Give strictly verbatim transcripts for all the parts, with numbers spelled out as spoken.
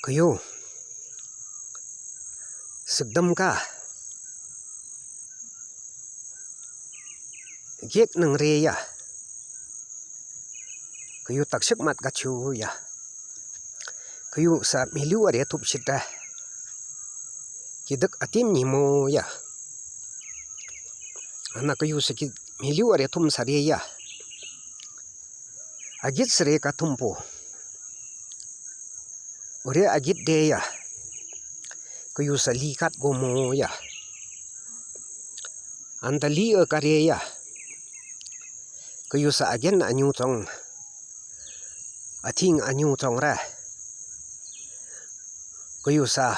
Kuyu sikdam ka gek nang re ya. Kuyu takshik mat gachu ya. Kuyu sa miliu are tup shit da. Kidik atim ni mo ya. Ana kuyu sa ki miliu are tum sa re ya. Agit sere ka tumpo. Ore agit de ya. Kuyu sa likat gomo ya. Anda li e kare ya. Kuyu sa agen anyu tong. Ating anyu tong ra. Kuyu sa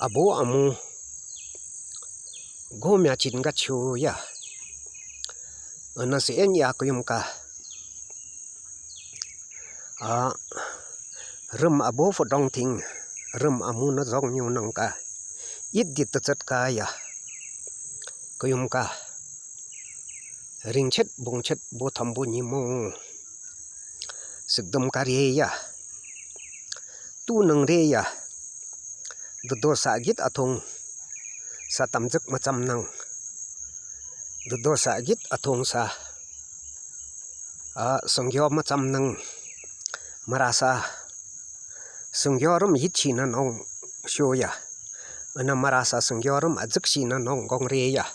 abo amu gomya chin gachu ya. Ana se en ya kuyum ka. A, rum abo fodong ting, rum amu na zong nyu nang ka. It dit ta zat ka ya. Kuyum ka. Ring chet bung chet bo tham bo ni mo. Sikdam ka re ya. Tu nang re ya. Dudo sa git atung sa tamjik macham nang. Dudo sa git atung sa, a, sungyo macham nang. Marasa sungyo rum yit chi na nong sho ya. Ana marasa sungyo rum ajik chi na nong gong re ya.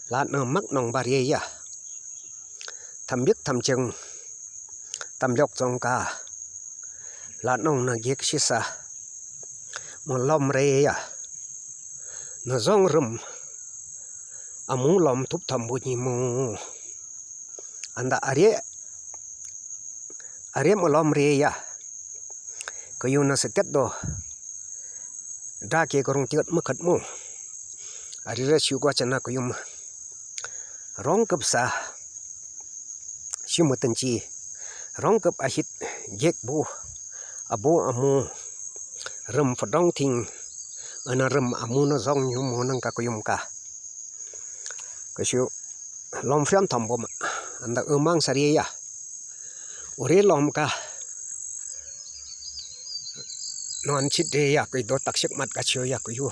Lat na mak nong ba re ya. Thambik thamcheng tamlyok zong ka. Lat nong na gek shisa. Mo lom re ya. Na zong rum amu lom tup tham bo ni mo. Anda are, are mo lom re ya. Kuyu na setet do. Da ke korong tiat makat mo. Ari ra shu gwa chana kuyum. Rong kep sa. Shu matan chi. Rong kep ahit gek bo. Abo amu. Rum fodong ting. Ana rum amu na zong nyu mo nang ka kuyum ka. Kashu lom fian tham bo ma. Anda emang sari ya. Uri lom ka. Non chit de ya kuy do takshik mat ka chiyo ya kuyu.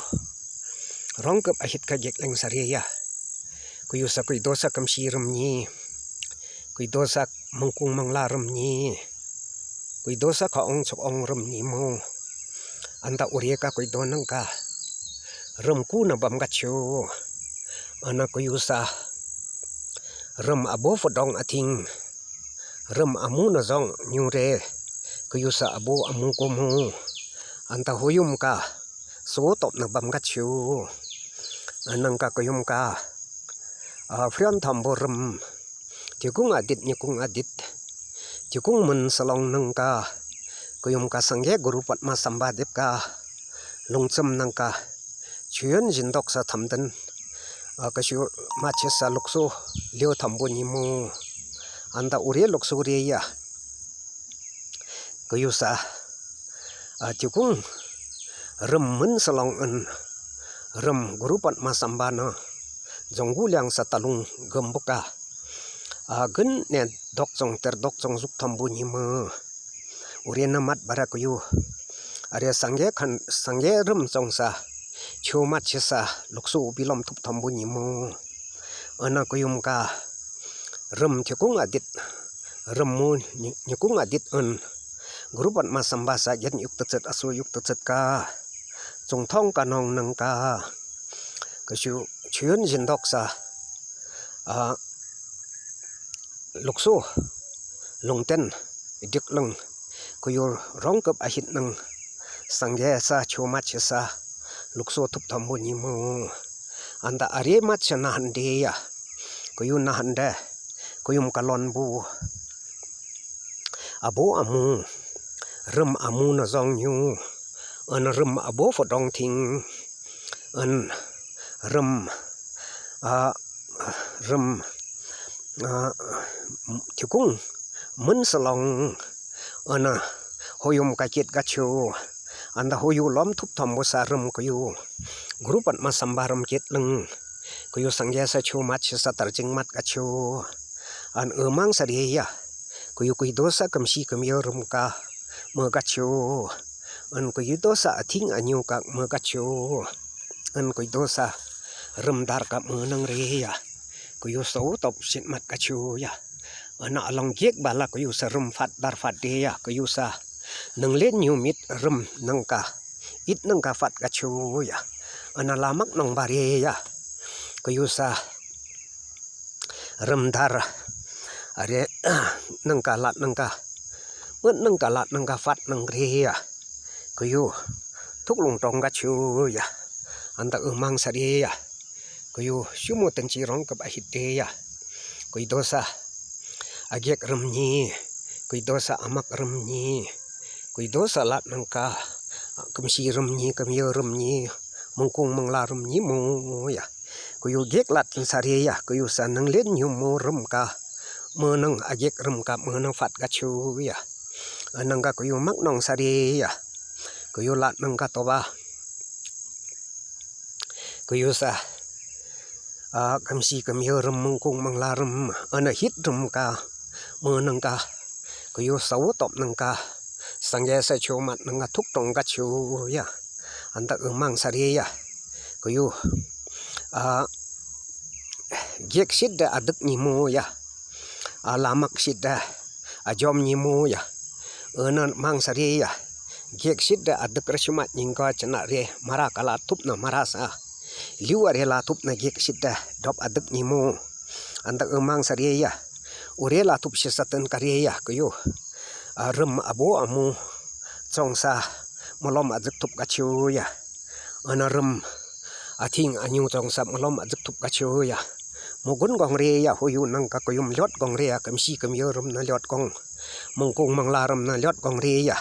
Rong kep ahit ka gek leng sari ya. Kuyu sa kuy do sa kamshi rum ni. Kuy do sa mangkung mangla rum ni. Kuy do sa ka ong chok ong rum ni mo. Anda uri ka kuy do nang ka. Rum ku na bam ka chiyo. Ana kuyu sa. Rum abo fodong ating. Rum amu na zong nyu re. Kuyu sa abo amu ko mo. Anda huyum ka. So top na bam ka chiyo. Anang ka kuyum ka. A, frion tham bo rum. Tikung adit nikung adit. Tikung mun salong nang ka. Kuyum ka sangge guru patma samba dip ka. Lungcham nang ka. Chuyon jindok sa thamden. A, kashu machis sa luksu. Lio tham bo ni mo. Anda uri luksu ri ya. Kuyu sa, a, tikung rum mun salong en rum guru patma samba na zong gu liang sa talung gem bo ka. A, gen ne dok zong ter dok zong zuk tham bo ni mo. Uri na mat bara kuyu. Are sangge kan, sangge rum zong sa. Chiyo machis sa luksu ubi lom tup tham bo ni mo. Ana kuyum ka. Rum tikung adit. Rum mu ni-, nikung adit en. Guru patma samba sa gen yuk tachet asu yuk tachet ka. Zong thong ka nong nang ka. Kashu chuyon jindok sa. A, luksu. Lungten. Dik leng. Kuyu rong kep ahit nang. Sangge sa chiyo machis sa. Luksu tup tham bo ni mo. Anda ari machis na hande ya. Kuyu na hande. Kuyum kalon bo. Abo amu. Rum amu na zong nyu. En rum abo fodong ting. En rum. A, rum. A, tikung. Mun salong. Ana huyum ka kit ka chiyo. Anda huyu lom tup tham bo sa rum kuyu. Guru patma samba rum kit leng. Kuyu sangge sa chiyo machis sa tarjing mat ka chiyo. An emang sari ya. Kuyu kuy do sa kamshi kamyo rum ka. me gacho. An kuyu dosa ating anyu ka me gacho. An kuyu dosa rem dar ka me nang re ya. Kuyu sotop sitmat gacho ya. Ana along gek bala kuyu sa rem fat dar fat de ya. Kuyu sa nang len nyu mit rem nang ka it nang ka fat gacho ya. Ana lamak nong bare ya. Kuyu sa rem dar are nang ka lat nang ka met nang ka lat nang ka fat nang re ya. Kuyu tuk lung tong gacho ya. Anda emang sare ya. Kuyu sumu tenchi rong kep ahit de ya. Kuyu dosa agek rem nyi. Kuyu dosa amak rem nyi. Kuyu dosa lat nang ka kemsi rem nyi, kemye rem nyi, mengkung mengla rem nyi mo ya. Kuyu gek lat sare ya. Kuyu sa nang len nyu mo rem ka me nang agek rem ka me nang fat gacho ya. Nang ka kuyu mak nong sare ya. Kuyu lat nang ka toba. Kuyu sa a kemsi kemye rem mengkung mengla rem ana hit rem ka me nang ka kuyu sotop nang ka sangge sa chomat nang ka tuk tong gacho ya. Anda emang sare ya. Kuyu a gek sit da adek nyi mo ya. A lamak sit da ajom nyi mo ya. Ana mang sare ya. Gek sit da adek re sumat nying ka chana re mara ka la tup na mara sa. Liu are la tup na gek sit da dop adek nyi mo. Anda emang sare ya. Ure la tup si satan kare ya kuyu. A rem abo amu chong sa melom adek tup gacho ya. Ana rem ating anyu chong sa melom adek tup gacho ya. Mugun gong re ya huyu nang ka kuyum liot gong re ya kemsi kemye rem na liot gong. Mengkung mengla rem na liot gong re ya.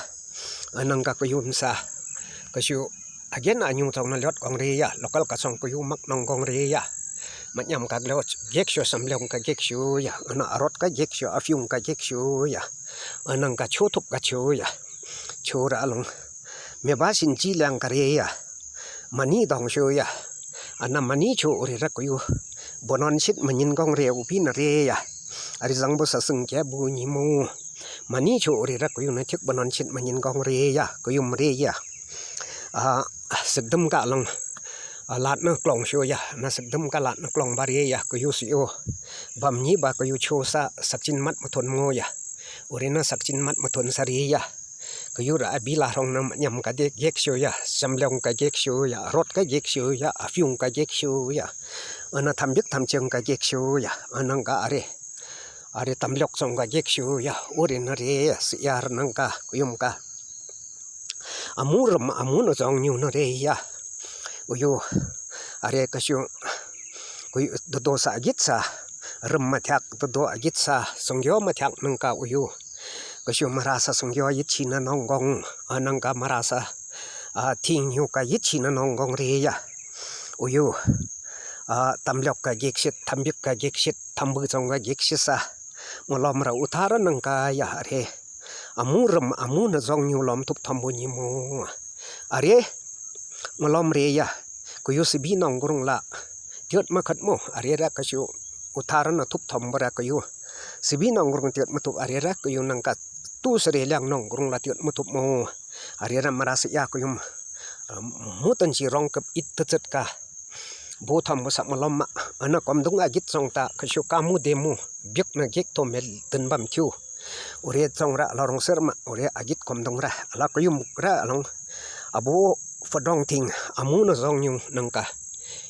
Nang ka kuyum sa. Kasyu agen anyu chong na liot gong re ya. Lokal ka chong kuyu mak nong gong re ya. Manyam ka liot gek syu samlong ka gek syu ya. Ana arot ka gek syu afyung ka gek syu ya. Nang ka chu tup gacho ya. Chu ra along. Meba sin chi liang kare ya. Mani dong syu ya. Ana mani chu uri ra kuyu. Bonon sit manyin gong re upi na re ya. Ari zang bo sa seng ke bu nyi mo. Mani chu uri ra kuyu na thik bonon sit manyin gong re ya. Kuyum re ya. A sekdem ka along. A lat na klong syu ya. Na sekdem ka lat na klong ba re ya. Kuyu syu. Bam nyi ba kuyu chu sa sakchin mat mathon mo ya. Uri na sakchin mat mathon sare ya. Kuyu ra abi la rong na manyam ka de gek syu ya, samlong ka gek syu ya, rot ka gek syu ya, afyung ka gek syu ya. Ana thambik thamcheng ka gek syu ya, anang ka are. Are tamlok song ka gek syu ya, uri na re ya, siyar nang ka, kuyum ka. Amu rem, amu na zong nyu na re ya. Uyu, are kasyu, kuyu dodo sa agit sa, rem matyak dodo agit sa, songyo matyak nang ka uyu. Kasyu marasa songyo yit chi na nonggong, anang ka marasa, a, ting nyu ka yit chi na nonggong re ya. Uyu, a, tamlok ka gek sit, thambik ka gek sit, thambu song ka gek sit sa. Malom ra utara nang ka ya re. Amu rem, amu na zong nyu lom tup thambu nyi mo. Are, malom re ya. Kuyu sibi nong gurung la. Tiot ma khat mo, are ra kasyu. Utara na tup thom bara kuyu. Sibi nong gurung tiot ma tup are ra kuyu nang ka tu sere liang nong gurung la tiot ma tup mo. Are ra marasa ya kuyum. Mutan si rong kep it tset ka. Bu thom bu sa malom ma. Ana komdung agit song ta kasyu kamu demu. Biuk na gek to mel den bam tiu. Ure song ra la rong ser ma. Ure agit komdung ra. Ala kuyum ra along. Abu fadong ting amu na zong nyu nang ka.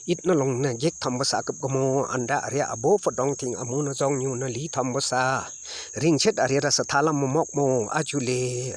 It na long na gek thom bu sa kep gamo anda are abu fadong ting amu na zong nyu na li thom bu sa. Ring chet are ra sa thala mo mok mo achu le.